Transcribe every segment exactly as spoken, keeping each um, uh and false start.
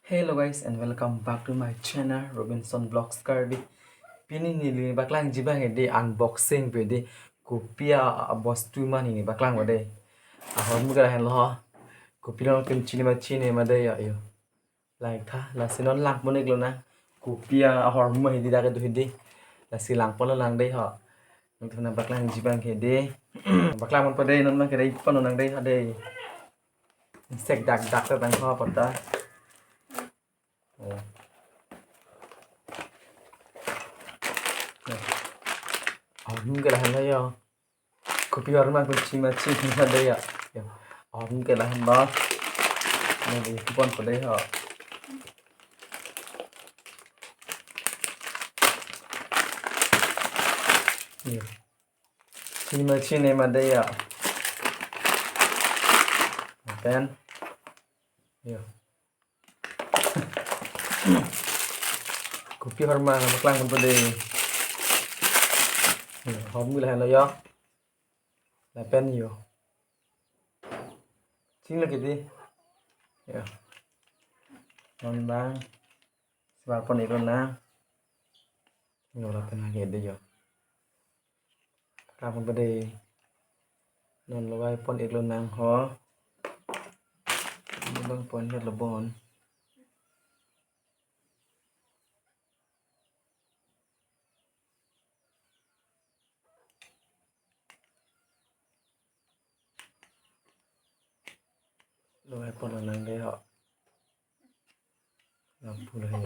Hello guys and welcome back to my channel Robinson Vlogs Karbi. Pini neli paklangji abang ke dei unboxing pu dei, kopi a, abostu ma neli paklangpo dei. Ahormu ke lahenlo ho. Kopi along pen chini ma chini ma dei ya yo. Langtha, lasi non langpon-ik lonang. Kopi a ahormu hedi dak kedo hedi. Lasi langpon lonang dei ho. Nangtum nangpaklangji abang ke dei. Paklangponpo dei, non abang ke dei pon lonang dei ho dei. Sek dak dak ta tang ho pota. Oh. Ahormu ke lahenlo yo. Kopi ahormu ma chini ma chini ma dei ya. Ya. Ahormu ke lahenlo. Neli ponpo dei ho. Ya. Chini ma chini ma dei ya. Pen. Ya. Kopi ahormu ma paklangponpo dei. Ya, ahormu lahenlo yo. Lapen yo. Chinglo ke dei. Ya. Non abang. Semarpon-ik lonang. Yo lapen lake dei yo. Paklangponpo dei. Non longvai pon-ik lonang ho. Abang pon het lo bon. Longvai pon lonang dei ho. Lapu lo he.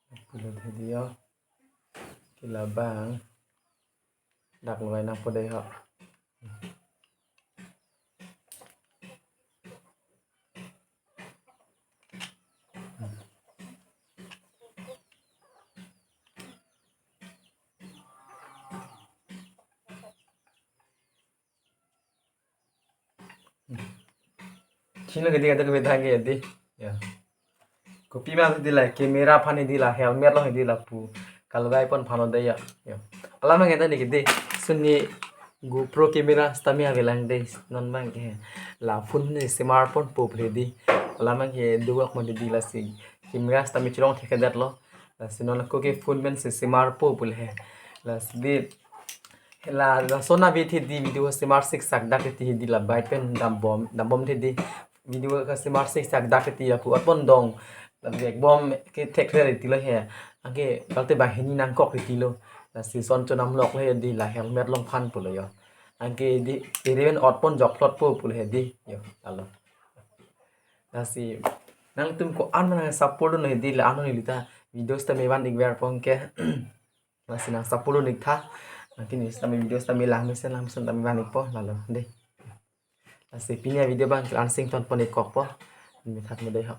Lapu lo he dei yo. Ke labang. Dak longvai nangpo dei ho. Chinglo ke dei, kata ke beta ke dei. Ya. Kopi ma dei la, camera aphan dei la, helmet lo dei lapu. Kalongvai pon aphan lo dei ya. Ya. Alam abang ke ta neli ke dei. Sony GoPro camera sitame avelang dei. Non abang ke. La phone ne semarponpo pu dei. Alam abang ke dovek ma dei lasi. Camera sitame chelong thekthedetlo. Lasi non ako ke phone pen si semarpo pu le he. Lasi dei. La, lason ave the dei video semar siksak dak ke dei la bike pen dambom, dambom the dei. Video ke semar siksak dak ke dei aku apon dong. La bag bom ke thekre dei lo he. Anke balte banghini nangkok dei lo. Lasi son chonam lok le dei la helmet along aphan pulo yo. Anke dei ere pen ot pon jokplotpo pulo he dei. Yo, alo. Lasi nangtum ko-an ma nang support non he dei la ano neli ta video sitame van-ik ver pon ke. Lasi nang support non-ik tha. Anke neli sitame video sitame langmesen langmesen tame van-ikpo lalo dei. Lasi pini avideo abang ke la-an si ingtonpon-ik kokpo. Methak mo dei ho.